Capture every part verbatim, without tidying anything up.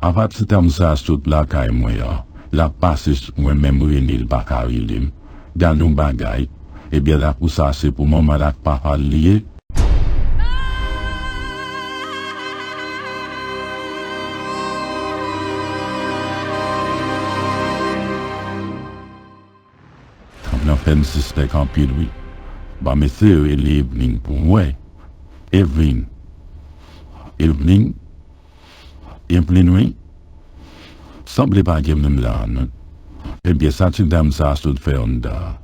Apa ti dam sa sot lakay mwen an, l ap pase sou mwen, menm rele l pa ka rele m. Gad yon bagay. Ebyen lakou sa se pou manman l ak papa l li ye. Nèg nan fè m sispèk anpil wi. Ban m eseye rele Evelyn pou m wè. Evelyn. Evelyn? Evelyn wi. Sanble pa gen moun la non. Ebyen sa ti dam sa sot fè anndan an?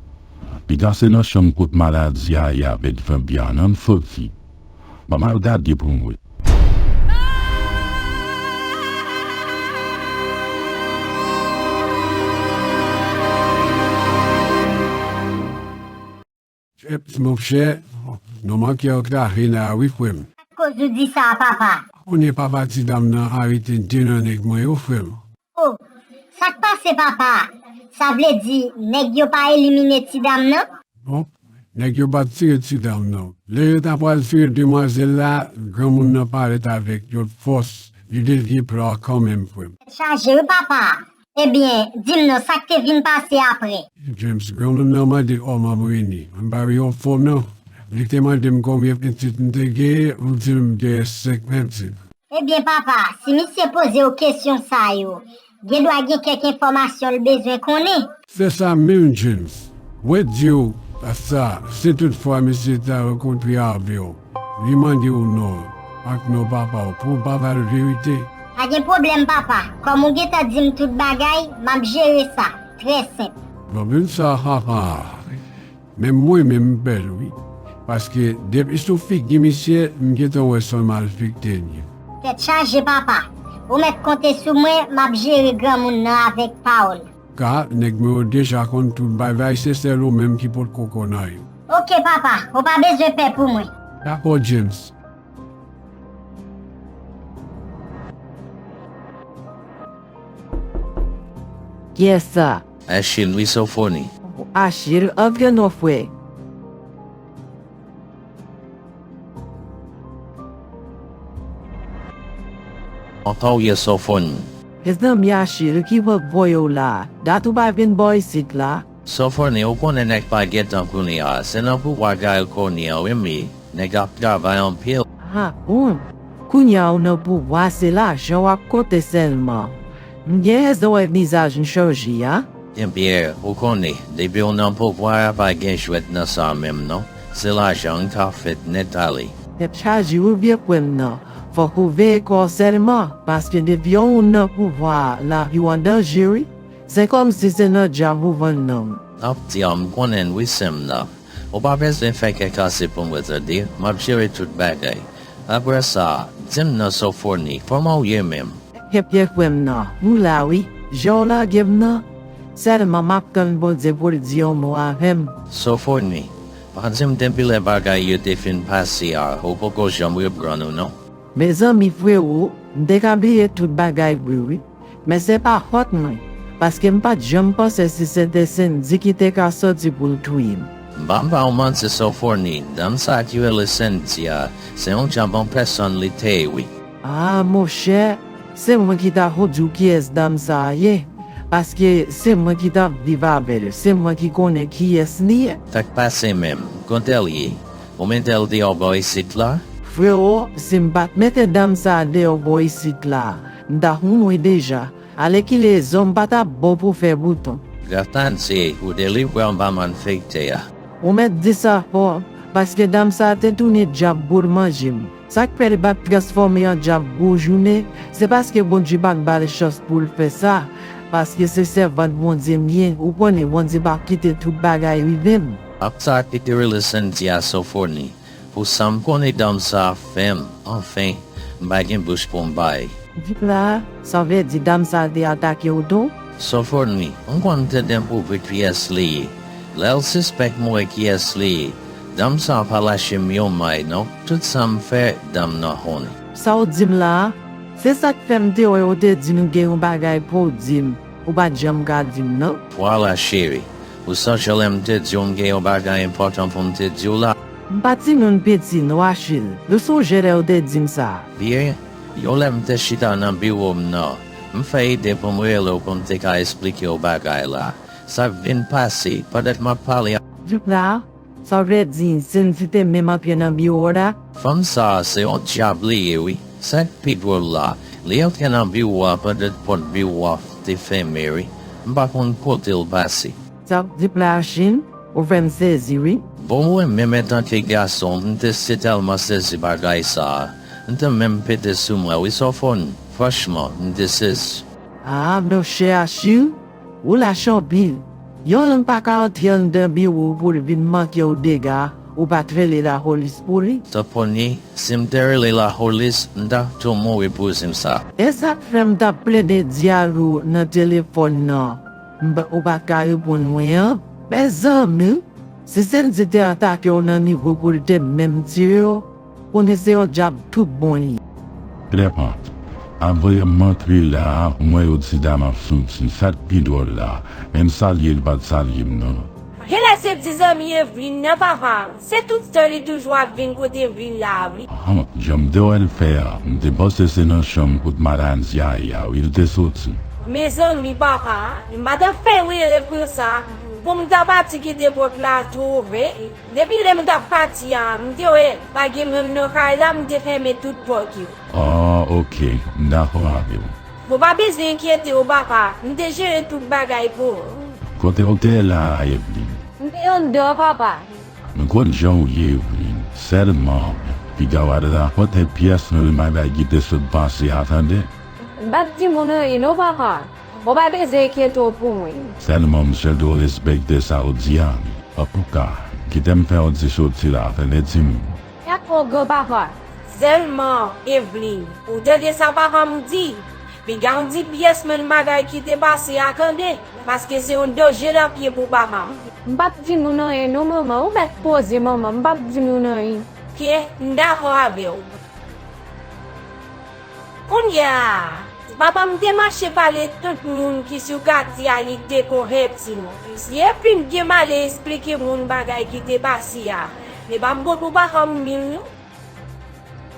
Li ka se nan chanm kot maladi a ye avèk vanpi a non, Sophie. Ban m al gade pou m wè. Eps monchè, nou manke antrave la wi frè m. Koz ou di sa papa? Konnen papa ti dam nan arete de nan nèg mwen yo frè m. Oh, sa k pase papa? Sa vle di nèg yo pa elimine ti dam nan? Non, nèg yo pa t tire ti dam nan. Lè yo ta pral tire demwazèl la, granmoun nan parèt avèk yon fòs. Li devye plan an kanmenm frè m. Tèt chaje wi papa. Ebyen, di m non, sa k te vin pase apre? James, granmoun nan mande kòman m rele. M pa vle yon fo non. Li te mande m konbyen pitit m te genyen, m di l m genyen senk pitit. Ebyen papa, si misye poze w kesyon sa yo, gen dwa gen kèk enfòmasyon l bezwen konnen. Se sa menm James. Mwen di w sa, si toutfwa misye ta rankontre avè w, li mande w non w ak non papa w pou w pa ba l verite. Pa gen pwoblèm papa, kòm ou gentan di m tout bagay, m ap jere sa, trè senp. Bon, moun sa papa, menm mwen menm m pè l wi. Paske depi sou figi misye, m gentan wè s on malfektè li ye. Tèt chaje papa, ou mèt konte sou mwen, m ap jere granmoun nan avèk pawòl. Ka, nèg mwen yo deja konn tout bagay, se sèl ou menm ki potko konn anyen. Oke papa, ou pa bezwen pè pou mwen. Dakò James. Kiyès sa? Achil wi Sofoni. Achil, antre non frè. Antan w ye Sofoni. Mezanmi Achil, ki vag voye w la? Dat ou pa vin bò isit la? Sofoni, ou konnen nèg pa gentan kounye a, se nan pouvwa Gaël Cornier wi m ye. Nèg ap travay anpil. Ah bon? Kounye a ou nan pouvwa, se lajan w ap konte sèlman. M gen rezon wè vizaj m chanje a. Ebyen, ou konnen, depi w nan pouvwa a pa gen jwèt nan sa menm non. Se lajan k ap fèt nèt ale. Tèt chaje wi vye frè m nan. Fòk ou veye kò w sèlman, paske depi yon moun nan pouvwa a, lavi w an danje wi. Se kòmsi se nan dyab ou vann nanm. Ap di a m konnen wi sè m nan. Ou pa bezwen fè kè kase pou mwen tande, m ap jere tout bagay. Apre sa, di m non Sofoni, kòman w ye menm? Ebyen frè m nan, m la wi, jan w lage m nan. Sèlman m ap tann Bondye pou l di yon mo avè m. Sofoni, pa di m depi lè bagay yo te fin pase a, ou poko janm reprann ou non. Mezanmi frewo, m te ka bliye tout bagay vre wi. Men se pa fòt mwen, paske m pa t janm panse si se te Sendy ki te ka sòti pou l touye m. M pa ba w manti Sofoni, dam sa ki rele Sendy a, se yon djab an pèsòn li te ye wi. Ah monchè, se mwen ki ta pou di w kiyès dam sa a ye, paske se mwen ki t ap viv avè l, se mwen ki konnen kiyès li ye. Sa k pase menm? Kote l ye? Ou mete l deyò bò isit la? Frewo, si m pa t mete dam sa a deyò bò isit la, m ta mouri deja. Alèkile, zòm pa t ap bon pou fè bouton. Gad sa, ou delivre anba malfektè a. Ou mèt di sa fò, paske dam sa a te tounen djab pou l manje m. Sa k fè li pa t transfòme an djab gwo jounen, se paske Bondye pa t ba l chans pou l fè sa, paske se sèvant Bondye m ye, ou konnen Bondye p ap kite tout bagay rive m. Ap sa ki te rele Sendy a Sofoni, pou sa m konnen dam sa a fè m, anfen, m pa gen bouch pou m bay. Di m la, sa vle di dam sa a te atake w tou? Sofoni, m konn te dekouvri kiyès li ye. Lè l sispèk m wè kiyès li ye, dam sa a pa lache m yon may non, tout sa m fè, dam nan konnen. Sa w di m la a, se sa k fè m te wè w te di m gen yon bagay pou w di m, ou pa t janm ka di m non. Vwala cheri, ou sonje lè m te di w m gen yon bagay enpòtan pou m te di w la? M pa timoun piti non Achil, ou sonje lè w te di m sa. Byen, yon lè m te chita nan biwo m nan, M fè ide pou m rele w pou m te ka esplike w bagay la. Sa k vin pase, pandan m ap pale a. Dupla, sa w vle di, Sendy te menm antre nan biwo w la? Fanm sa a se yon dyab li ye wi. Sa k pi dwòl la, li antre nan biwo a pandan pòt biwo a te fèmen wi. M pa konn kote l pase. Sa Dupla Achil, ou fè m sezi wi. Bon mwen menm antanke gason, m te sitèlman sezi bagay sa a. M te menm pete sou mwen wi Sofoni. Franchman, m te sezi. Ah monchè Achil, ou lach anpil. Yon nonm pa ka antre anndan biwo w pou l vin manke w dega, ou pa t rele lapolis pou li? Sofoni, si m te rele lapolis, m ta tou mouri pou zin sa. E sa k fè m t ap plede di avè w nan telefòn nan, m pa, ou pa t ka reponn mwen an? Mezanmi, si Sendy te atake w nan nivo pou l te menm tiye w, konnen se yon dyab tout bon li ye. Klèman, apre m antre la a, m wè yo di dam ap soti. Sa k pi dwòl la, menm salye l pa t salye m non. Genlè se ti zanmi Eveline nan papa. Se tout tan li toujou ap vin kote Eveline la wi. Hum, jan m te wè l fè a, m te panse se nan chanm kot maladi a ye a wi l te soti. Mezanmi papa, m pa t ap fè w rele konsa. Pou m ta pati kite pòt la tou ouvè. Depi lè m t ap pati a, m te wè l pa gen moun nan kay la, m te fèmen tout pòt yo. Ah, oke, m dakò avè w. Bon, pa bezwen enkyete w, papa, m te jere tout bagay pou ou. Kote w te la a, Eveline? M te anndan, papa. M konn jan w ye, Eveline. Sèlman, piga w al rakòt e pyès nan bagay ki te sot pase a, tande. M p ap di moun anyen, non, papa. Ou pa bezwen enkyete w pou mwen. Sèlman m sèl dwe respekte sa w di a wi. Antouka, kite m fè w di soti la, tande ti moun. Dakò, granpapa. Sèlman, Eveline, ou tande sa papa m di? Piga w di pyès moun bagay ki te pase a, tande, paske se yon danje nan pye pou papa m. M p ap di moun anyen non, manman. Ou mèt poze, manman. M p ap di moun anyen. Oke, m dakò avè w. Kounye a, papa m te mache pale tout moun ki sou katye a li te konvèti mwen. Si epi m gen male esplike moun bagay ki te pase a, men pa m pot ou pa fè m bil non.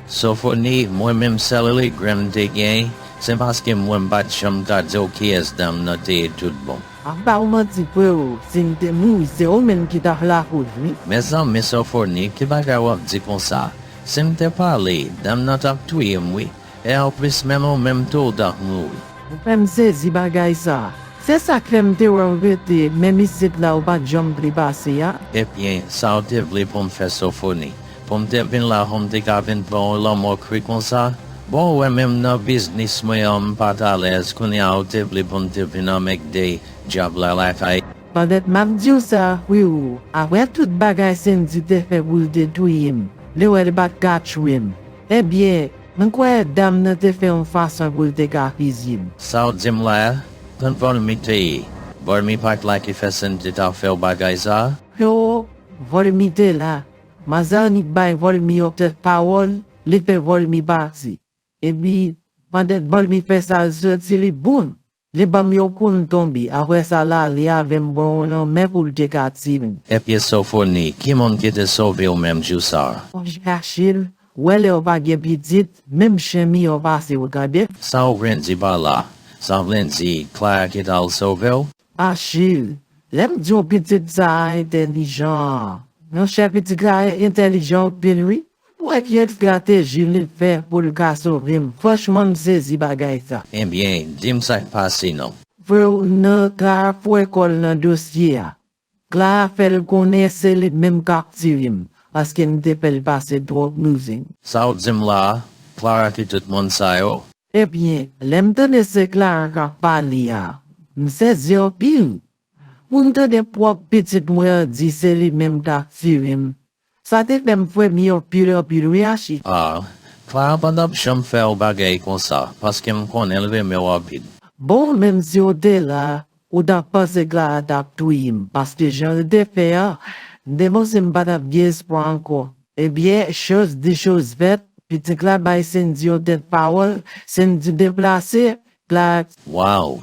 Sofoni, mwen menm sèl regret m te gen, se paske mwen m pa t janm ka di w kiyès dam nan te ye tout bon. M ap ba ou manti frewo, si m te mouri se ou menm ki t ap lakoz wi. Mezanmi Sofoni, ki bagay w ap di konsa? Si m te pale, dam nan t ap touye m wi. E anplis menm ou menm tou w t ap mouri. Ou fè m sezi bagay sa. Se sa k fè m te wè w rete menm isit la ou pa t janm vle pase a. Ebyen, sa w te vle pou m fè Sofoni? Pou m te vin la pou m te ka vin pran w lanmò kri konsa? Bon ou wè menm nan biznis mwen an m pa t alèz kounye a ou te vle pou m te vin anmègde dyab la lakay. Pandan m ap di w sa, wi ou, apre tout bagay Sendy te fè pou l te touye m, li wè li pa t ka tchwe m. Ebyen, m kwè dam nan te fè yon fason pou l te ka fizye m. Sa w di m la a, konn Volmy te ye? Volmy pa t la ki fè Sendy t ap fè w bagay sa a? Yo, Volmy te la. Manzè annik bay Volmy yon tèt pawòl, li fè Volmy pati. Epi, pandan Volmy fè sa l soti li boum! Li ban m yon kou m tonbe, apre sa l ale avè m bò yon lanmè pou l te ka tire m. Ebyen Sofoni, ki moun ki te sove w menm jou sa a? Monchè Achil, ou wè lè w pa gen pitit, menm chen miyò pase w tande. Sa w vle di pa la? Sa vle di Clara ki t al sove w? Achil, lè m di w pitit sa a entèlijan an, monchè pitit la entèlijan anpil wi. Ou wè ki estrateji li fè pou l ka sove m. Franchman m sezi bagay sa. Ebyen, di m sa k pase non. Frewo, nan Clara fouwe kò l nan dosye a. Clara fè l konnen se li menm k ap tire m, paske m te fè l pase twòp mizè. Sa w di m la a? Clara ki tout moun sa yo? Ebyen, lè m tande se Clara k ap pale a, m sezi anpil. Pou m tande pwòp pitit mwen an di se li menm k ap tire m, sa te fè m fremi anpil anpil wi Achil. Ah, Clara pa t ap janm fè w bagay konsa, paske m konnen l renmen w anpil. Bon, menm si w te la, ou t ap panse Clara t ap touye m, paske jan l te fè a, m te panse m pa t ap gen espwa ankò. Ebyen, chose dit chose faite, pitit la bay Sendy yon tèt pawòl, Sendy deplase, Clara. Waw,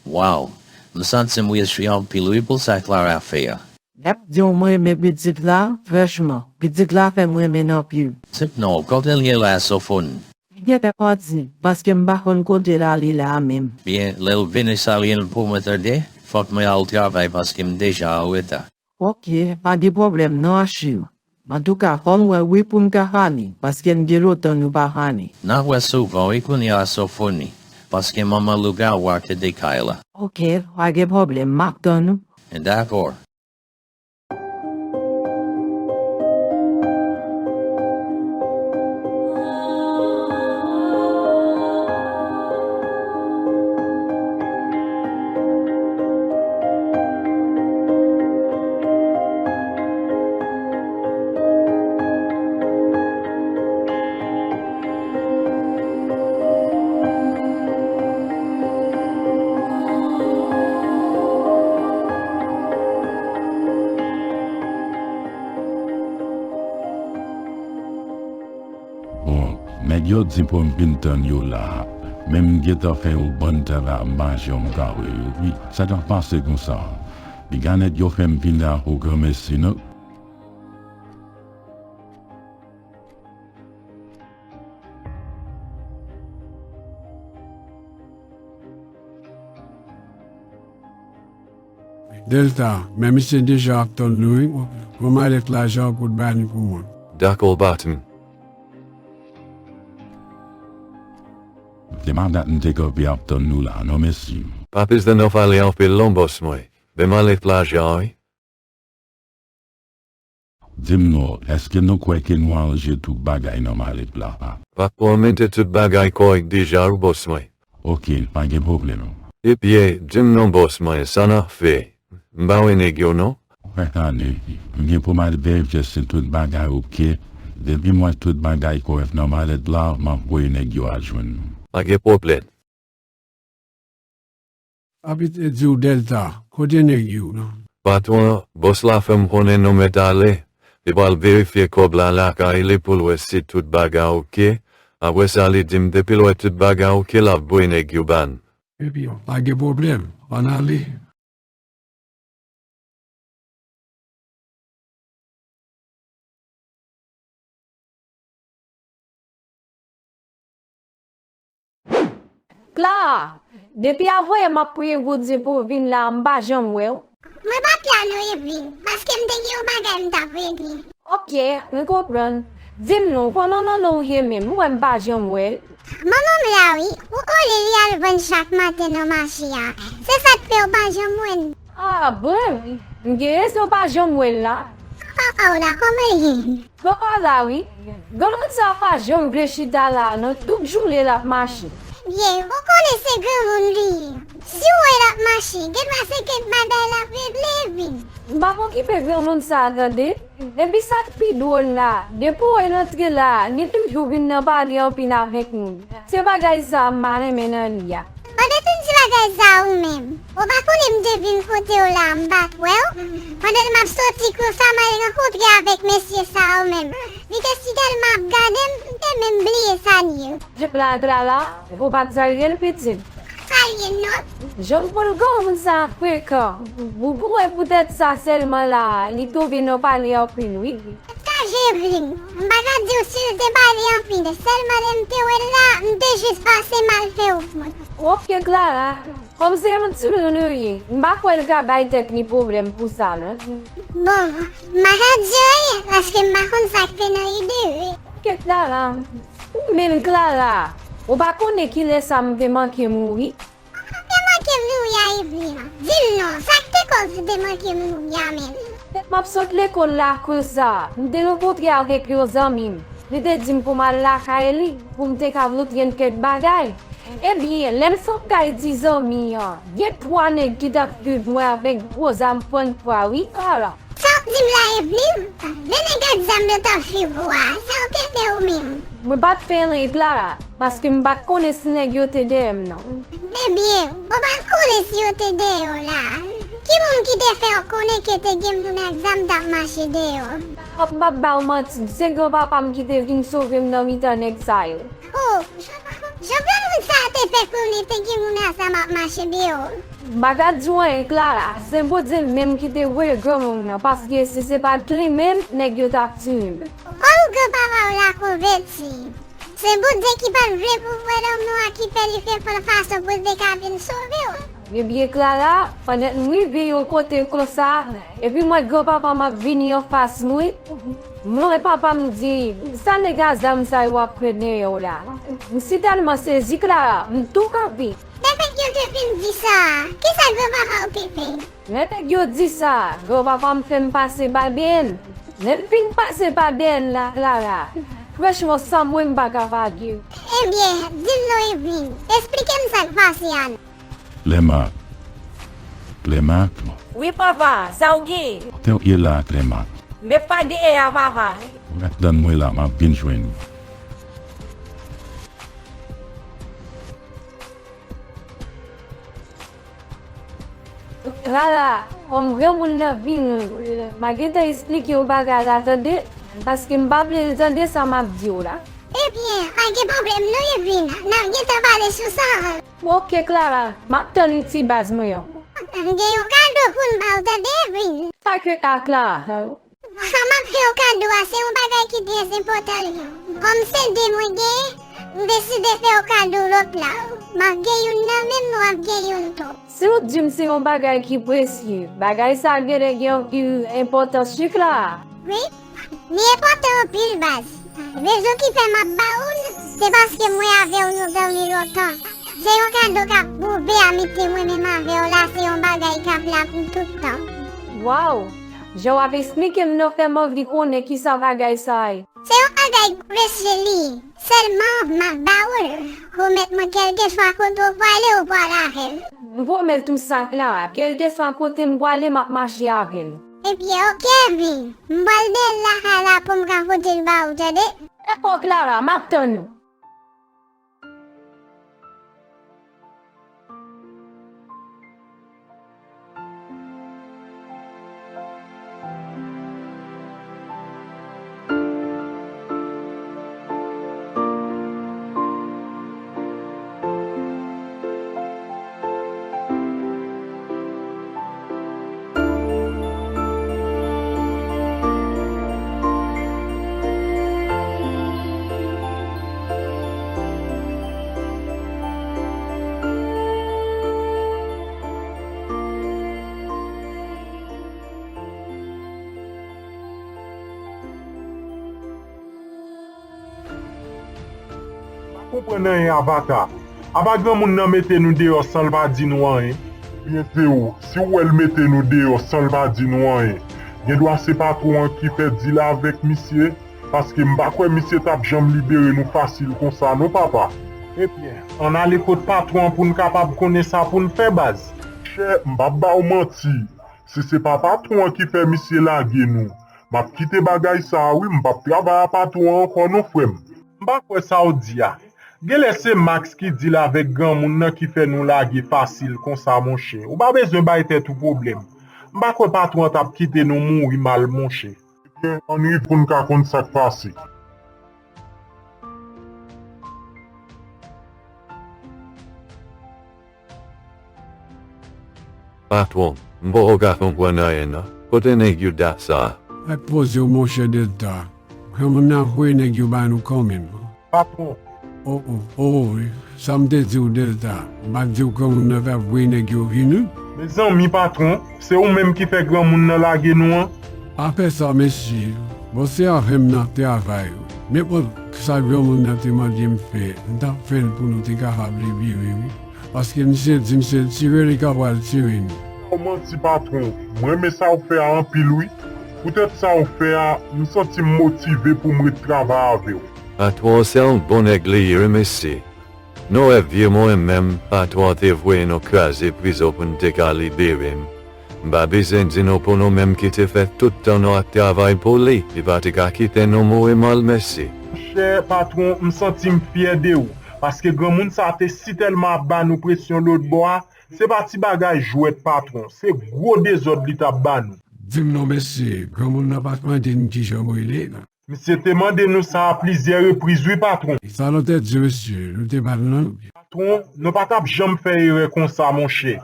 waw, m santi m rejwi anpil wi pou sa Clara fè a. Lè m di w mwen renmen pitit la, franchman, pitit la fè m renmen l anpil. Tip non, kote l ye la Sofoni? Gentan pati, paske m pa konn kote l ale la a menm. Byen, lè l vini, salye l pou mwen tande. Fòk mwen al travay paske m deja an reta. Oke, pa gen pwoblèm non, Achil. Antouka, fò n wè wi pou n ka pale, paske n gen lontan nou pa pale. N ap wè souvan wi kounye a, Sofoni, paske manman lougawou a kite kay la. Oke, pa gen pwoblèm, m ap tann ou. Dakò. Bon, nèg yo di pou m vin tann yo la a, men m gentan fè yon bann tan la, m pa janm ka wè yo wi. Sa k ap pase konsa? Piga nèg yo fè m vin la pou granmesi non. Delta, men misye deja ap tann nou wi. Pran malèt lajan w pou l ba nou pou mwen. Dakò, patnè. Se madanm m te kanpe ap tann nou la, non, mesi. Pa bezwen nan pale anpil non, bòs mwen. Men malèt lajan wi. Di m non, èske nou kwè ke nou aranje tout bagay nan malèt la a? Pa twò mete tout bagay kòrèk deja wi, bòs mwen. Oke, pa gen pwoblèm. Ebyen, di m non, bòs mwen, sa n ap fè? M pa wè nèg yo non. Fè sa, Nefi. M gen pou m al verifye si tout bagay oke. Depi m wè tout bagay kòrèk nan malèt la, m ap voye nèg yo al jwenn nou. Pa gen pwoblèm. Apit e di w Delta, kote nèg yo? Patwon, bòs la fè m konnen nou mèt ale. Li pral verifye kòb la lakay li pou l wè si tout bagay oke. Apre sa, li di m depi l wè tout bagay oke, l ap voye nèg yo ban. Epi, pa gen pwoblèm, ann ale. Clara, depi avanyè m ap priye Bondye pou w vin la, m pa janm wè w. Mwen pa t la non, Evelyn, paske m te gen yon bagay m t ap regle. Oke, m konprann. Di m non, kòman manman w ye menm? M wè m pa janm wè l. Manman m la wi, ou konnen li al vann chak maten nan mache a. Se sa k fè w pa janm wè l. Ah bon, m gen rezon pa janm wè l la. Papa w la, kòman l ye? Papa w la wi. Granmoun sa pa janm vle chita la non, tout jounen l ap mache. Byen, ou konnen se granmoun li ye. Si w wè l ap mache, gendwa se kèk bagay l ap regle wi. M p ap okipe granmoun sa a tande. Epi sa k pi dwòl la, depi w wè l antre la, li toujou vin nan pale anpil avèk moun. Se bagay sa a m pa renmen nan li a. Pandan tout ti bagay sa a ou menm, ou pa konnen m te vin kote w la, m pa t wè w? Pandan m ap soti konsa, m al rankontre avèk mesye sa a ou menm. Li te si tèlman ap gade m, m te menm bliye sa l ye. Jèp la, Clara, ou pa t salye l, pitit? Salye l non. Jan pou l granmoun sa frekan. Ou kwè poutèt sa sèlman la, li twouve nou pale anpil wi. Sa Jevlin, m pa ka di w si l te pale anpil, sèlman lè m te wè l la, m te jis pase m al fè yon pòz. Oke, Clara, kòm se yon ti moun nou ye, m pa kwè l ka bay tèt li pwoblèm pou sa non. Bon, m pa ka di w anyen, paske m pa konn sa k te nan ide l. Oke, Clara, ou menm, Clara, ou pa konnen kilè sa m te manke mouri? Ou te manke m mouri a, Evelyn? Di m non, sa k te kòz ou te manke m mouri a menm? M ap sot lekòl la konsa, m te rankontre avèk yon zanmi m. Li te di m pou m al lakay li, pou m te ka montre l kèk bagay. Ebyen, lè m sot kay di zanmi an, gen twa nèg ki t ap swiv mwen avèk gwo zam pann pwa wi, ala. Sa w ap di m la, Evelyn? De nèg ak zam yo t ap swiv ou a, sa yo te fè w menm? Mwen pa t fè anyen, Clara, paske m pa t konnen si nèg yo te dèyè m non. Ebyen, ou pa t konnen si yo te dèyè w la. Ki moun ki te fè w konnen ke te gen moun ak zam t ap mache dèyè w? M p ap ba w manti, se granpapa m ki te vin sove m nan mitan nèg sa yo. Oh, jan granmoun sa a te fè konnen te gen moun ak zam ap mache deyò. M pa ka di w anyen, Clara, se Bondye menm ki te voye granmoun nan, paske si se pa t li menm, nèg yo t ap tiye m. Kòm granpapa w la konvèti, Se Bondye ki pa t vle pou w wè lanmò a ki fè li fè fason pou l te ka vin sove w. Ebyen, Clara, pandan m rive yon kote konsa, epi m wè granpapa m ap vini anfas mwen, m wè papa m di, "Sa nèg a zam sa yo ap fè dèyè w la?" M sitèlman sezi, Clara, m tou kanpe. Lè nèg yo te fin di sa, kisa granpapa w te fè? Lè nèg yo di sa, granpapa m fè m pase pa dèyè l. Lè m fin pase pa dèyè l la, Clara, franchman, san mwen m pa ka pa di w. Ebyen, di m non, Evlin, esplike m sa k pase a non. Clema. Clema. Wi, papa, sa w gen? Kote w ye la, Clema? M pa dèyè a, papa. Ou ret tann mwen la, m ap vin jwenn ou. Clara, kòm granmoun nan vini, m a gentan esplike w bagay la, tande, paske m pa vle l tande sa m ap di w la. Ebyen, pa gen pwoblèm non, Evlin, n ap gentan pale sou sa. Oke, Clara, m ap tann ou ti baz mwen an. M gen yon kado pou m ba w, tande, Evlin. Sa ke a, Clara? Sa m ap fè w kado a, se yon bagay ki trè enpòtan, li. Kòm se de mwen gen, m deside fè w kado lòt la. M ap gen youn nan men m, w ap gen youn tou. Si w di m se yon bagay ki presye, bagay sa a genlè gen anpil enpòtans, chik la. Wi, li enpòtan anpil, baz. Rezon ki fè m ap ba w l, se paske mwen avè w nou zanmi lontan. Se yon kado k ap pwouve amite mwen menm avè w la, se yon bagay k ap la pou tout tan. Waw! Jan w ap esplike m nan fè m anvi konnen kisa bagay sa a ye. Se yon bagay ki presye li ye. Sèlman, m ap ba w l. Pwomèt mwen, kèlkeswa kote w prale, ou prale avè l. M pwomèt ou sa, Clara. Kèlkeswa kote m prale, m ap mache avè l. Ebyen, oke, Evlin. M pral dèyè l lakay la pou m ka pote l ba ou, tande? Dakò, Clara, m ap tann ou. M pa konprann anyen, Avata. Apa granmoun nan mete nou deyò san l pa di nou anyen? Ebyen, Teo, si w wè l mete nou deyò san l pa di nou anyen, gendwa se patwon an ki fè dil avèk misye, paske m pa kwè misye t ap janm libere nou fasil konsa non, papa. Ebyen, ann ale kot patwon an pou n kapab konnen sa pou n fè, baz. Monchè, m p ap ba w manti. Si se pa patwon an ki fè misye lage nou, m ap kite bagay sa a wi, m p ap travay a patwon an ankò non, frè m. M pa kwè sa w di a. Genlè se Max ki dil avèk granmoun nan ki fè nou lage fasil konsa, monchè. Ou pa bezwen bay tèt ou pwoblèm. M pa kwè patwon an t ap kite nou mouri mal, monchè. Ebyen, ann rive pou n ka konn sa k pase. Patwon, m poko ka konprann anyen non. Kote nèg Yuda sa a? Ak poze w, monchè Delta. Granmoun nan voye nèg yo ba nou kanmenm. Patwon. O, o, o, wi. Sa m te di w, Delta. M pa t di w granmoun nan t ap voye nèg yo vini? Mezanmi, patwon, se ou menm ki fè granmoun nan lage nou an? Pa fè sa, mesye. Bon, se avè m n ap travay. Nenpòt sa granmoun nan te mande m fè, m t ap fè l pou nou te kapab libere, wi. Paske misye di m se tire li ka pral tire nou. Ou manti, patwon. M renmen sa w fè a anpil, wi. Poutèt sa w fè a, m santi m motive pou m ret travay avè w. Patwon se yon bon nèg li ye, wi, mesye. Nou wè vye mwen menm, patwon te voye nou kraze prizon pou n te ka libere m. M pa bezwen di nou pou nou menm ki te fè tout tan nou ap travay pou li, li pa te ka kite nou mouri mal, mesye. Monchè patwon, m santi m fyè de ou, paske granmoun sa a te sitèlman ap ba nou presyon lòtbò a, se pa ti bagay jwèt patwon, se gwo dezòd li t ap ba nou. Di m non, mesye, granmoun nan pa t mande n kijan m rele? Misye te mande nou sa a plizyè repriz wi, patwon. E sa nou te di misye? Nou te ba l non. Patwon, nou pa t ap janm fè erè konsa, monchè.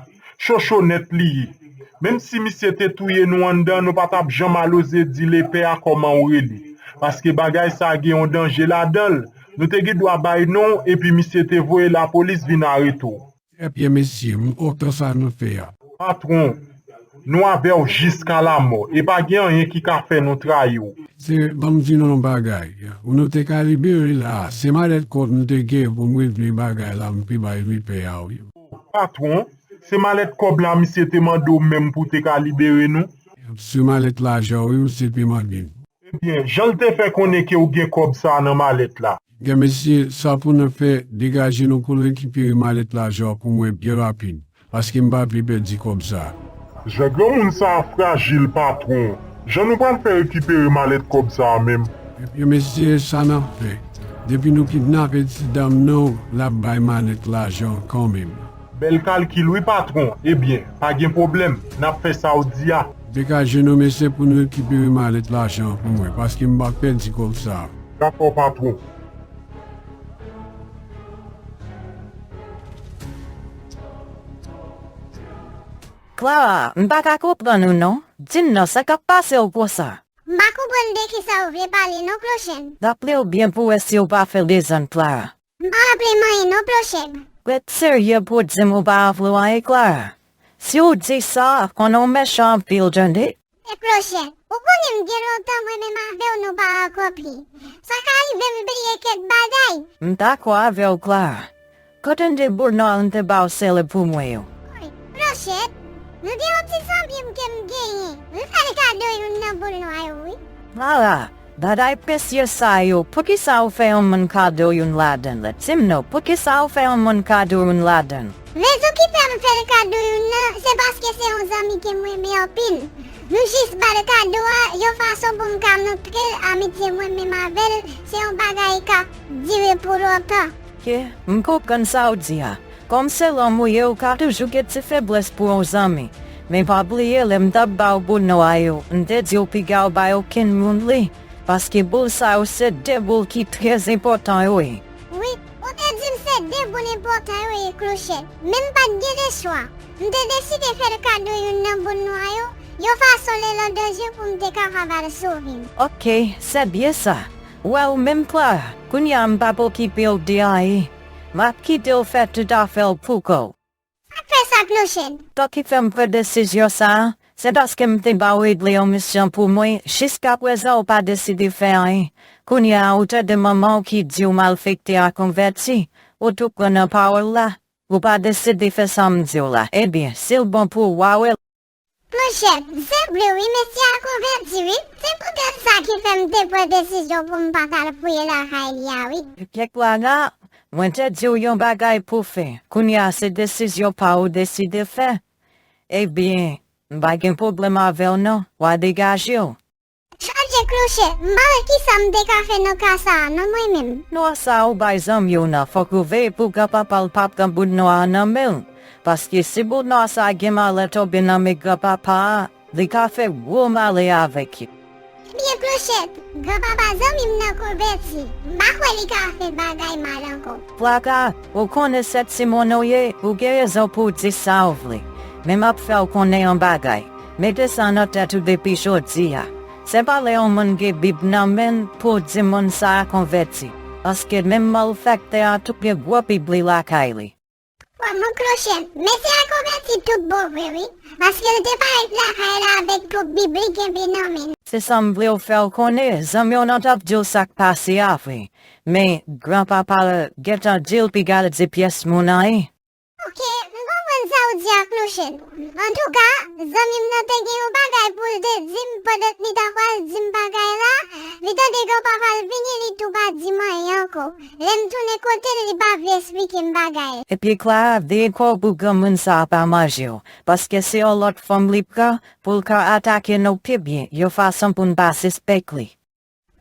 Chochonèt li ye. Menm si misye te touye nou anndan, nou pa t ap janm al oze di lepè a kòman w rele. Paske bagay sa a gen yon danje ladan l. Nou te gen dwa bay non w epi misye te voye lapolis vin arete w. Trè byen, mesye, m kontan sa nou fè a. Patwon, nou avè w jiska lamò, e pa gen anyen ki ka fè nou trayi w. Se, ban m di nou yon bagay, pou nou te ka libere la, se malèt kòb nou te gen pou m regle bagay la, m te bay vipè a, wi. Patwon, se malèt kòb la misye te mande w menm pou w te ka libere nou? Se malèt lajan, wi, misye te mande m. Ebyen, jan l te fè konnen ke w gen kòb sa a nan malèt la? Ebyen, mesye, sa pou nou fè, degaje nou pou nou rekipere malèt lajan pou mwen byen rapid, paske m pa vle pèdi kòb sa a. Jwèt granmoun sa a frajil, patwon. Jan nou pral fè rekipere malèt kòb sa a menm? Ebyen, mesye, sa n ap fè. Depi nou kidnape ti dam nan, l ap bay malèt lajan kanmenm. Bèl kalkil wi, patwon. Ebyen, pa gen pwoblèm, n ap fè sa w di a. Degaje nou, mesye, pou nou rekipere malèt lajan an pou mwen, paske m pa pèdi kòb sa a. Dakò, patwon. Clara, m pa ka konprann ou non. Di m non, sa k ap pase w konsa? M pa konprann de kisa ou vle pale non, Klochèn. Raple w byen pou w wè si w pa fè dezòd, Clara. M pa raple m anyen non, Klochèn. Ret serye pou w di m ou pa raple w anyen, Clara. Si w di sa, konnen w mechan anpil, tande. E Klochèn, ou konnen m gen lontan mwen menm avè w nou pa rankontre. Sa ka rive m bliye kèk bagay. M dakò avè w, Clara. Kote n de boul nwa m te ba w sele pou mwen yo? Woy, Klochèn, nou gen yon ti zanmi m ke m genyen. M fè l kado youn nan boul nwa yo, wi. Clara, bagay presye sa yo, poukisa ou fè yon moun kado youn ladan l? Di m non, poukisa ou fè yon moun kado youn ladan l? Rezon ki fè m fè l kado youn nan, se paske se yon zanmi ke m renmen anpil. Nou jis ba l kado a, yon fason pou m ka montre l amitye mwen menm avè l, se yon bagay k ap dire pou lontan. Ke, m konprann sa w di a. Kòm se lanmou ye, ou ka toujou gen ti feblès pou yon zanmi. Men pa bliye, lè m t ap ba w boul nwa yo, m te di w piga w bay okenn moun li. Paske boul sa yo se de boul ki trè enpòtan yo ye. Wi, ou te di m se de boul enpòtan yo ye, Klochèn. Men m pa t gen lechwa. M te deside fè l kado youn nan boul nwa yo, yon fason lè l an danje pou m te kapab al sove m. Oke, se byen sa. Well, menm Clara, kounye a m p ap okipe w de anyen. M ap kite w fè tout afè w pou kò w. Sa k fè sa, Klochèn? Sa ki fè m pran desizyon sa a, se paske m te ba w regle yon misyon pou mwen, jiskaprezan ou pa deside fè anyen. Kounye a ou tande manman w ki di w malfektè a konvèti, ou tou pran nan pawòl la, ou pa deside fè sa m di w la. Ebyen, si l bon pou ou, w a wè l. Monchè, se vre wi, mesye a konvèti wi. Se poutèt sa ki fè m te pran desizyon pou m pa t al fouye lakay li a wi. Kèk lwa la, mwen te di w yon bagay pou fè. Kounye a se desizyon pa w ou deside fè. Ebyen, m pa gen pwoblèm avè w non, w a degaje w. Chaje Klochè, m pa wè kisa m te ka fè nan ka sa a non mwen menm. Nwa sa a ou bay zanmi w nan, fòk ou veye pou granpapa l pa pran boul nwa a nan men l. Paske si boul nwa sa a gen malè tonbe nan men granpapa a, li ka fè gwo malè avèk li. Ebyen Klochè, granpapa zanmi m nan konvèti, m pa kwè li ka fè bagay mal ankò. Plaka, ou konnen se timoun ou ye, ou gen rezon pou w di sa w vle. Men m ap fè w konnen yon bagay. Mete sa nan tèt ou depi jodi a. Se pa lè yon moun gen Bib nan men l pou w di moun sa a konvèti. Paske menm malfektè a tou gen gwo Bib li lakay li. Bon, mon Klochè, mesye a konvèti tout bon vre wi, paske l te parèt lakay la avèk tout Bib li kenbe nan men l. Se sa m vle w fè w konnen, zanmi w nan t ap di w sa k pase a vre. Men, granpapa l gentan di l piga l di pyès moun anyen. Oke, m konprann sa w di a Klochè. Antouka, zanmi m nan te gen yon bagay pou l te di m pandan l t ap pral di m bagay la, li tande granpapa l vini, li tou pa di m anyen ankò. Lè m tounen kote l, li pa vle esplike m bagay la. Epi Clara, veye kò w pou granmoun sa a pa manje w, paske se yon lòt fòm li pran pou l ka atake nou pi byen, yon fason pou n pa sispèk li.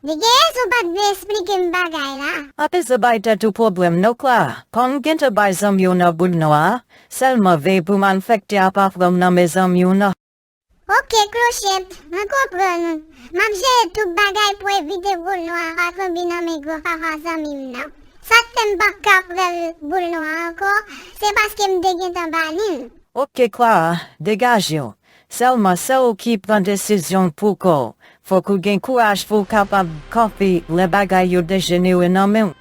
Li gen rezon pa t vle esplike m bagay la. Pa bezwen bay tèt ou pwoblèm non Clara, kòm m gentan bay zanmi w nan boul nwa a, sèlman veye pou malfektè a pa pran m nan men zanmi w nan. Oke Klochè, mwen konprann ou. M ap jere tout bagay pou evite boul nwa a pa tonbe nan men granpapa zanmi m nan. Sa k fè m p ap ka pran boul nwa a ankò, se paske m te gentan ba li l. Oke Clara, degaje w. Sèlman se ou ki pran desizyon pou kò w. Fòk ou gen kouraj pou w kapab kanpe lè bagay yo dejenere nan men w.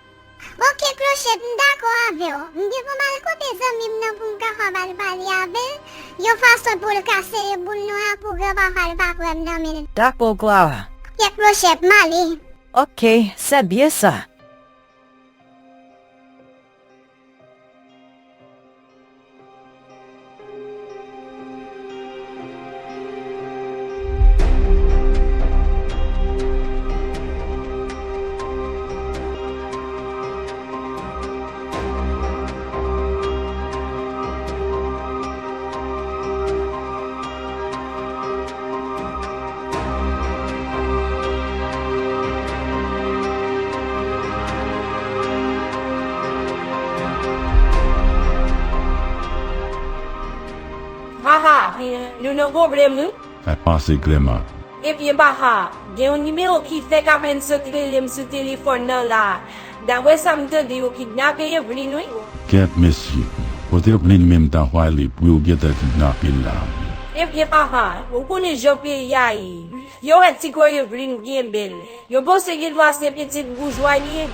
Rochette, m dakò avè w. M gen pou m al kote zanmi m nan pou m kapab al pale avè l, yon fason pou l ka sere boul nwa a pou granpapa l pa kwè m nan men l. Dakò, Clara. Kèt, Rochette, m ale. Ok, c'est bien ça. Haha, nou nan pwoblèm, wi. Sa k pase, Clément? Ebyen, papa, gen yon nimewo ki fèk apèn sot rele m sou telefòn nan la. Daprè sa m tande, yo kidnape Evelyn, wi. Kèt, mesye. Kote Evelyn menm ta pwale pou yo gentan kidnape l la? Ebyen, papa, ou konnen jan peyi a ye. Yo wè ti kò Evelyn byen bèl. Yo panse gen dwa se pitit boujwa li ye.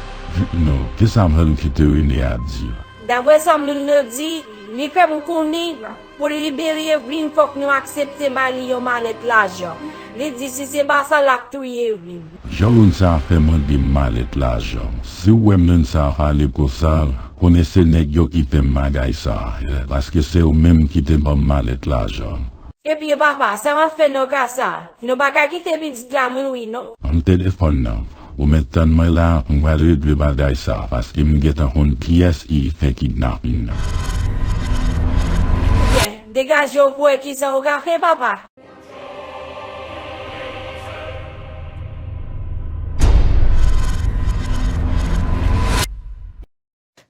Non, kisa Malou ki te Rene a di? Daprè sa Malou di, li fè m konnen pou li libere Evelyn, fòk nou aksepte ba li yon malèt lajan. Li di si se pa sa, l ap touye Evelyn. Jan moun sa a fè mande m malèt lajan. Si w wè m nan sa a pale konsa, konnen se nèg yo ki fè m bagay sa a, paske se yo menm ki te ban m malèt lajan. Ebyen, papa, sa w ap fè nan ka sa a? Nou pa ka kite pitit la mouri, non. Ban m telefòn nan. Ou mèt tann mwen la, m pral regle bagay sa a, paske m gentan konn kiyès ki fè kidnapin nan. Byen, degaje w pou w wè kisa w ka fè, papa.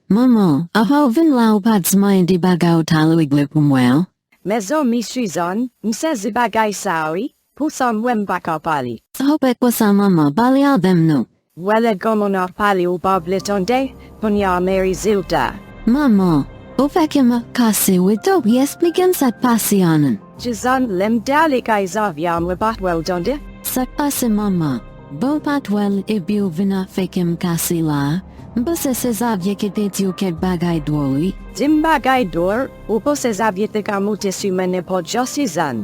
Manman, apa w vin la ou pa di m anyen de bagay ou t al regle pou mwen an? Mezanmi Suzanne, m sezi bagay sa a wi, pou sa m wè m pa ka pale. Sa w fè konsa manman, pale avè m non. W wè lè granmoun ap pale ou pa vle tande, kounye a men rezilta. Manman, ou fè kè m ap kase wi, tanpri eksplike m sa k pase an non. Suzanne, lè m te ale kay Xavier a mwen pa t wè w tande. Sa k pase manman? Bon w pa t wè l epi w vin ap fè kè m kase la a? M panse se Xavier ki te di w kèk bagay dwòl wi. Di m bagay dwòl? Ou panse Xavier te ka moute sou mwen nenpòt jan Suzanne?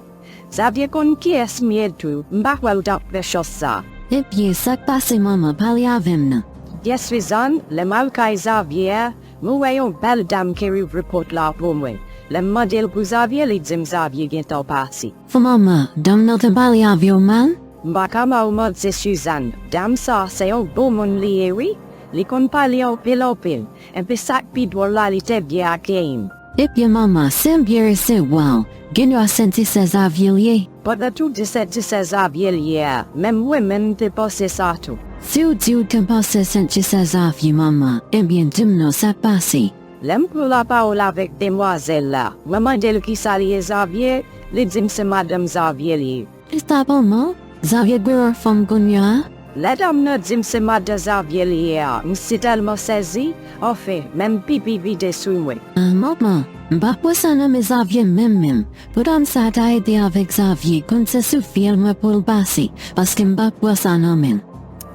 Xavier konn kiyès m ye tou, m pa kwè l t ap fè chans sa. Ebyen sa k pase manman, pale avè m non. Yes Suzanne, lè m al kay Xavier a, mwen wè yon bèl dam ki louvri pòt la pou mwen. Lè m mande l pou Xavier, li di m Xavier gentan pati. Fò manman, dam nan te pale avè w mal? M pa ka ba w manti Suzanne, dam sa a se yon bon moun li ye wi. Li konn pale anpil anpil. Epi sa k pi dwòl la, li te byen akeyi m. Ebyen manman, si m byen resevwa w, gen dwa se ti sè Xavier l ye. Pandan tout di se ti sè Xavier l ye a, menm mwen menm m te panse sa tou. Si w di w te panse se ti sè Xavier manman, ebyen di m non sa k pase. Lè m pran lapawòl avèk demwazèl la, mwen mande l kisa l ye Xavier, li di m se madanm Xavier l ye. Kisa manman? Xavier gen yon fanm kounye a? Lè dam nan di m se madan Xavier li ye a, m sitèlman sèzi, anfen, menm pipi vide sou mwen. Ah manman, m pa pran sa nan men Xavier menm menm. Pou dam sa ta ede avèk Xavier, konn se sou fyèl mwen pou l pase, paske m pa pran sa nan men l.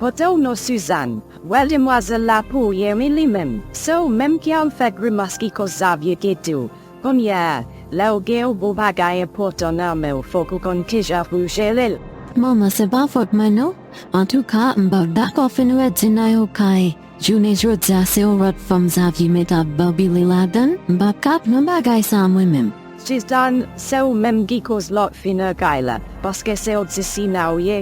Pote w non Suzanne, wè demwazèl la pou w ye wi li menm. Se ou menm ki al fè grimas ki koz Xavier kite w. Kounye a, lè w gen yon bon bagay enpòtan nan men w, fòk ou konn kijan pou w jere l. Manman, se pa fòt mwen non. Antouka, m p ap dakò fin wè Dina yo kay. Jounen jodi a, se yon lòt fanm Xavier mete ap babile ladan l. M p ap ka pran bagay sa a mwen menm. Suzanne, se ou menm ki koz lòt fi nan kay la, paske se yon ti sina w ye.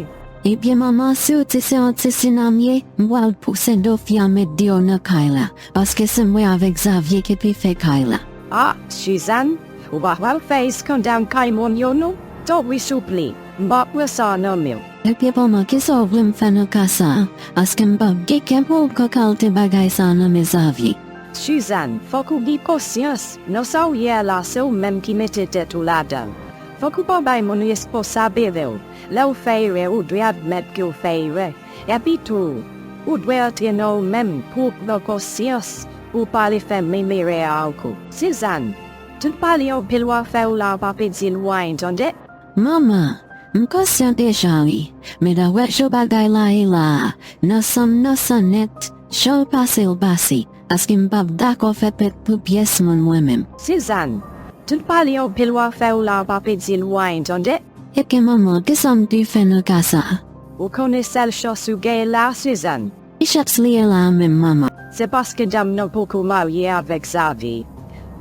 Ebyen manman, si w di se yon ti sina m ye, m pral pouse do fi a met deyò nan kay la, paske se mwen avèk Xavier ki pi fè kay la. Ah, Suzanne, ou pa pral fè eskandal kay moun yo non? Tanpri souple, m p ap pran sa nan men w. Ebyen manman, kisa w vle m fè nan ka sa a? Paske m p ap gen kenpòt kalte bagay sa a nan men Xavier. Suzanne, fòk ou gen konsyans. Nan sa w ye a la, se ou menm ki mete tèt ou ladan l. Fòk ou pa bay moun responsab erè w. Lè w fè erè, ou dwe admèt ke w fè erè. Epi tou, ou dwe antre nan ou menm pou w pran konsyans, pou w pa ale fè menm erè a ankò. Suzanne, tout pale anpil w ap fè yo la a pa pedi lwen, tande? Manman, m konsyan deja wi, men daprè jan bagay la ye la a, nan san m nan san nèt, jan l pase l pase, paske m p ap dakò fè pèt pou pyès moun mwen menm. Sizàn, tout pale anpil w ap fè w la pa pedi l w anyen, tande? Eke manman, kisa m te fè nan ka sa a? Ou konnen sèl chans ou genyen la, Sizàn? Ki chans li ye la a menm, manman? Se paske dam nan poko marye avèk Zavye.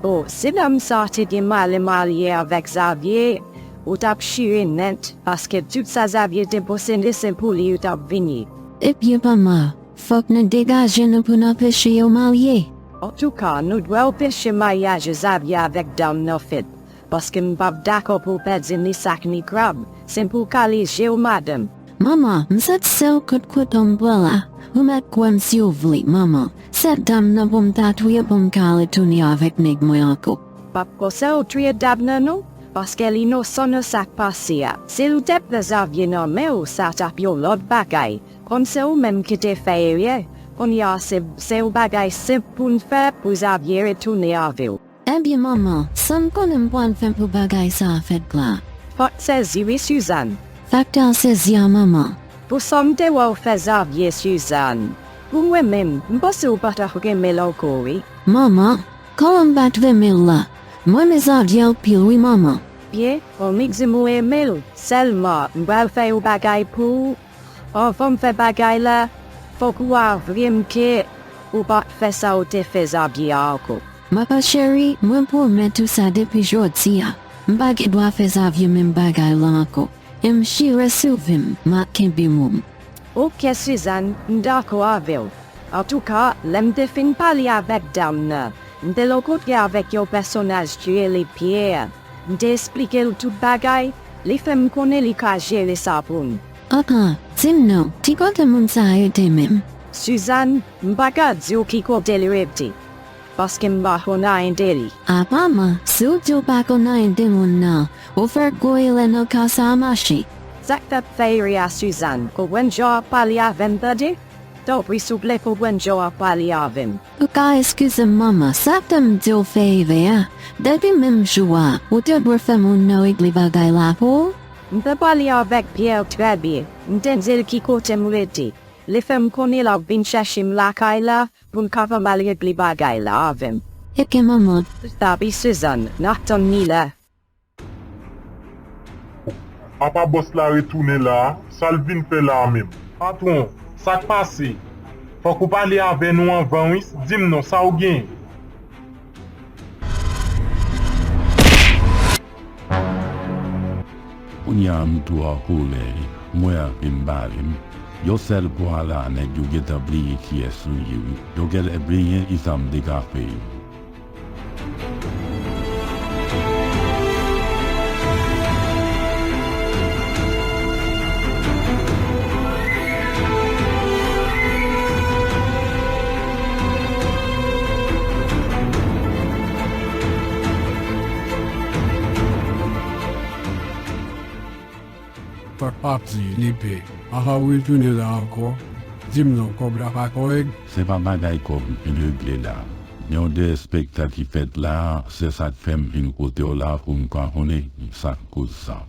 O, si dam sa te gen male marye avèk Zavye, ou t ap chire nèt, paske tout sa Zavye te posede se pou li yo t ap vini. Ebyen, manman, fòk nou degaje nou pou n anpeche yo marye. Antouka, nou dwe anpeche maryaj Zavye avèk dam nan fèt, paske m p ap dakò pou w pèdi ni sak ni krab, se pou w kale je w, madanm. Manman, m santi se yon kout kouto m pran la. Ou mèt kwè m si w vle, manman. Se dam nan pou m ta touye pou m ka retounen avèk nèg mwen ankò. P ap fòse w touye dam nan non, paske l inosan nan sa k pase a. Si l te pran Zavye nan men w, sa t ap yon lòt bagay. Kòm se ou menm ki te fè erè, kounye a se, se yon bagay senp pou n fè pou Zavye retounen avè w. Ebyen, manman, sa m konnen m pral fè pou bagay sa a fèt la? Fòk sezi wi, Sizàn. Faktè a sezi a, manman. Pou sa m te wè w fè Zavye, Sizàn. Pou mwen menm, m panse w pa t ap renmen l ankò wi. Manman, kòman m pa t renmen l la? Mwen renmen Zavye anpil wi, manman. Byen, annik di m ou renmen l. Sèlman, m pral fè yon bagay pou ou. Anvan m fè bagay la, fòk ou avwe m ke ou pa t fè sa ou te fè Zavye a ankò. Manman cheri, mwen pwomèt ou sa depi jodi a. M pa gen dwa fè Zavye menm bagay la ankò. E m jire sou vi m, m ap kenbe mo m. Oke, Sizàn, m dakò avè w. Antouka, lè m te fin pale avèk dam nan, m te rankontre avèk yon pèsonaj ki rele Pyè. M te esplike l tout bagay, li fè m konnen li ka jere sa pou m. Anhan, di m non, ki kote moun sa a rete menm? Sizàn, m pa ka di w ki kote l rete, paske m pa konn anyen de li. A manman, si w di w pa konn anyen de moun nan, ou fè gwo erè nan ka sa a, mache. Sa k t ap fè erè a, Sizàn, konprann jan w ap pale avè m, tande? Tanpri, souple, konprann jan w ap pale avè m. Ou ka eskize m, manman, sa fè m di w fè erè a. Depi menm jou a, ou te dwe fè moun nan regle bagay la pou ou. M te pale avèk Pyè trè byen. M te di l ki kote m rete. Li fè m konnen l ap vin chèche m lakay la pou n kapab al regle bagay la avè m. Eke manman. Tanpri, Sizàn, n ap tann li la. Apa bòs la retounen la a? Sa l vin fè la a menm? Patwon, sa k pase? Fòk ou pale avè nou anvan wi, di m non, sa w genyen? Kounye a m tou an kolè, m wè anpil m pa renmen. Yon sèl kou a la a nèg yo gentan bliye kiyès nou ye wi. Yo genlè bliye kisa m te ka fè yo. Fòk pati, li pè. Anvan w retounen la ankò, di m non, kòb la pa kòrèk? Se pa bagay kòb m fin regle la. Gen yon derespektan ki fèt la a, se sa k fè m vin kote w la pou m ka konnen sa k koz sa.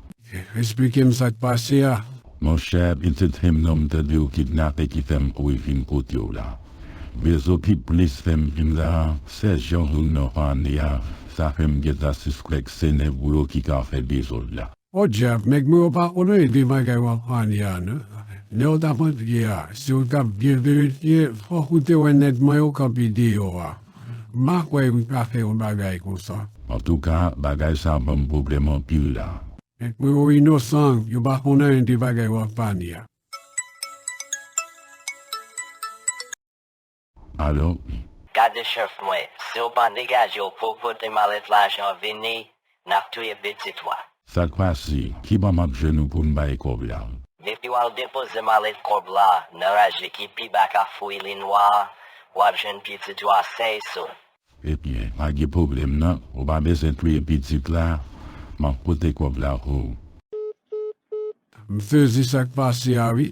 Esplike m sa k pase a. Monchè, pitit fi m nan m tande yo kidnape ki fè m kouri vin kote w la. Rezo ki plis fè m vin la a, se jan w nan ane a, sa fè m gentan sispèk se nèg ou yo ki ka fè dezòd la. Podyab, nèg mwen yo pa konnen de bagay w ap pale a non. Lè w t ap antre a, si w t ap byen verifye, fòk ou te wè nèg mwen yo kanpe deyò a. M pa kwè yo ka fè yon bagay konsa. Antouka, bagay sa ban m pwoblèm anpil la. Nèg mwen yo inosan, yo pa konn anyen de bagay w ap pale a. Alo? Gade chèf mwen, si w pa degaje w pou w pote malèt lajan vini, n ap touye pitit ou a. Sa k pase? Ki bò m ap jwenn ou pou m bay kòb la? Depi w al depoze malèt kòb la nan raje ki pi ba Kafou Ili Nwa a, w ap jwenn pitit ou a sèy sou. Ebyen, pa gen pwoblèm non, ou pa bezwen touye pitit la, m ap pote kòb la pou ou. M sezi sa k pase a wi.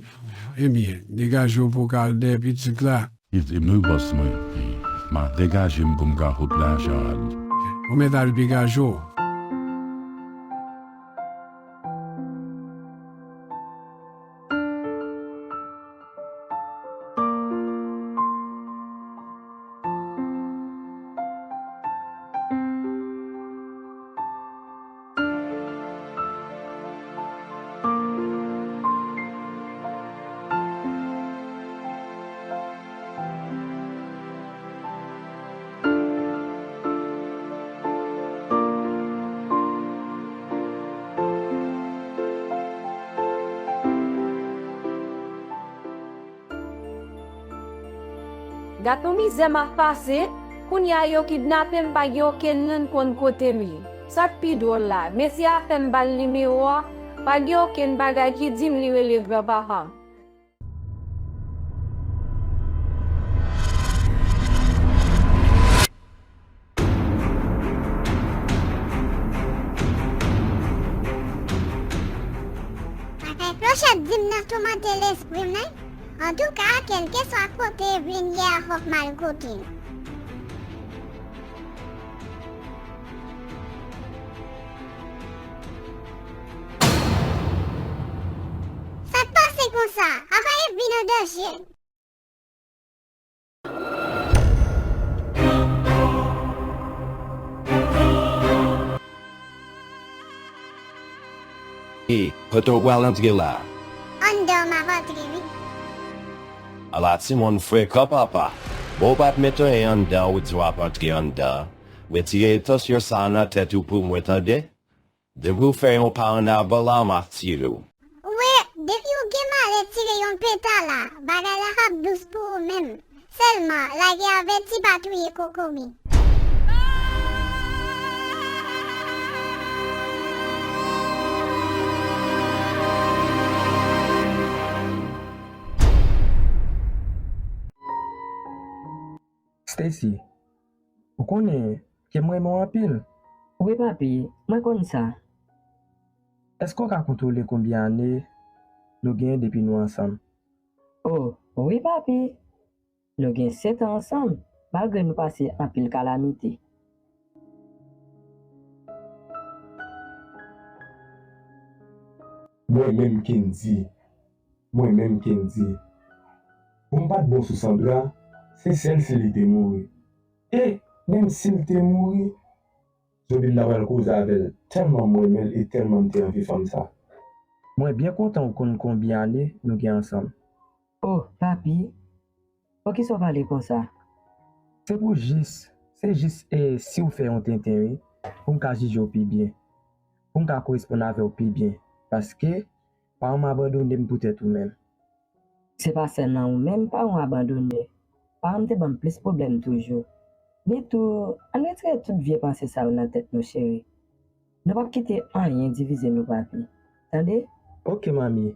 Ebyen, degaje w pou w ka al dèyè pitit la. Kite m wi bòs mwen. M ap degaje m pou m ka fout lajan an. Ou mèt al degaje w. Gad yon mizè m ap pase, kounye a yo kidnape m, pa gen okenn moun konn kote m ye. Sa k pi dwòl la, mesye a fè m ba l nimewo a, pa gen okenn bagay ki di m li rele granpapa m. Bagay klòchèt di m nan toumante lespri m wi. Antouka, kèlkeswa kote Evelyn ye a, fòk m al kote l. Sa k pase konsa? Apa Evelyn an danje? E, kote w pral antre la? Anndan m ap antre wi. Ala timoun frekan papa. Bon, w pa t met anyen anndan ou di w ap antre anndan. Retire entansyon sa a nan tèt ou pou mwen tande. Depi w fè yon pa ann avan la, m ap tire w. Wi, depi w gen malè tire yon peta la, bagay la ap dous pou ou menm. Sèlman, lage avèti pa touye kokobe. Stacy, ou konnen ke m renmen w anpil. Wi, papi, mwen konn sa. Èske w ka kontwole konbyen ane nou genyen depi nou ansanm? O, wi, papi. Nou gen sèt an ansanm, malgre nou pase anpil kalamite. Mwen menm Kendy, mwen menm Kendy. Pou m pa t bon sou Sandra, se sèl si li te mouri. E, menm si l te mouri, Zobin ta pral koze avè l, tèlman m renmen l e tèlman m te anvi fanm sa. Mwen byen kontan w konn konbyen ane nou gen ansanm. O, papi, poukisa w pale konsa? Se pou jis, se jis e si w fè yon tenten wi, pou m ka jije w pi byen, pou m ka koresponn avè w pi byen, paske pa w m abandone m poutèt ou menm. Se pa sèlman ou menm paran w abandone. Paran m te ban m plis pwoblèm toujou. Ni tou, ann retire tout vye panse sa yo nan tèt nou, cheri. Nou p ap kite anyen divize nou, papi. Tande? Oke, manmi.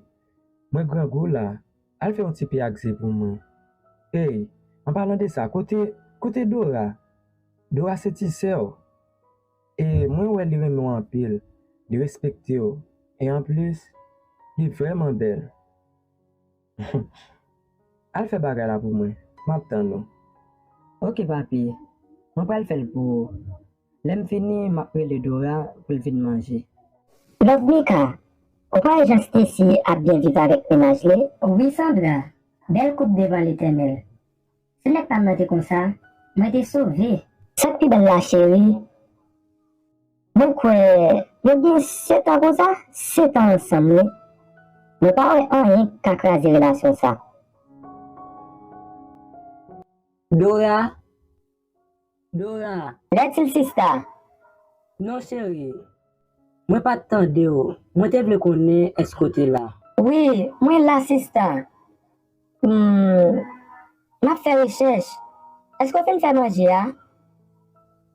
Mwen grangou la. Al fè yon ti peyakze pou mwen. Ey, an palan de sa, kote, kote Dora? Dora se ti sè w. E mwen wè li renmen w anpil, li respekte w, e anplis, li vrèman bèl. Al fè bagay la pou mwen, m ap tann ou. Oke, papi, mwen pral fè l pou ou. Lè m fini, m ap rele Dora pou l vin manje. Lovemika, ou pa wè jan Stacy ap byen viv avèk mennaj li? Wi, Sandra, bèl koup devan Letènèl. Si nèg pa m nan te konsa, mwen te sove. Sa k pi bèl la, cheri, mwen kwè yo gen sèt an konsa, sèt an ansanm, wi. Mwen pa wè anyen k ka kraze relasyon sa. Dora, Dora. Lètil sista. Non, cheri. Mwen pa t tande w. Mwen te vle konnen èske w te la. Wi, mwen la, sista. Hmm, m ap fè rechèch. Èske w fin fè manje a?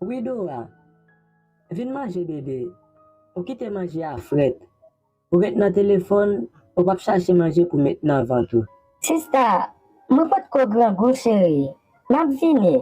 Wi, Dora. Vin manje, bebe. Ou kite manje a frèt. Ou ret nan telefòn, ou p ap chache manje pou met nan vant ou. Sista, mwen potko grangou, cheri. M ap vini.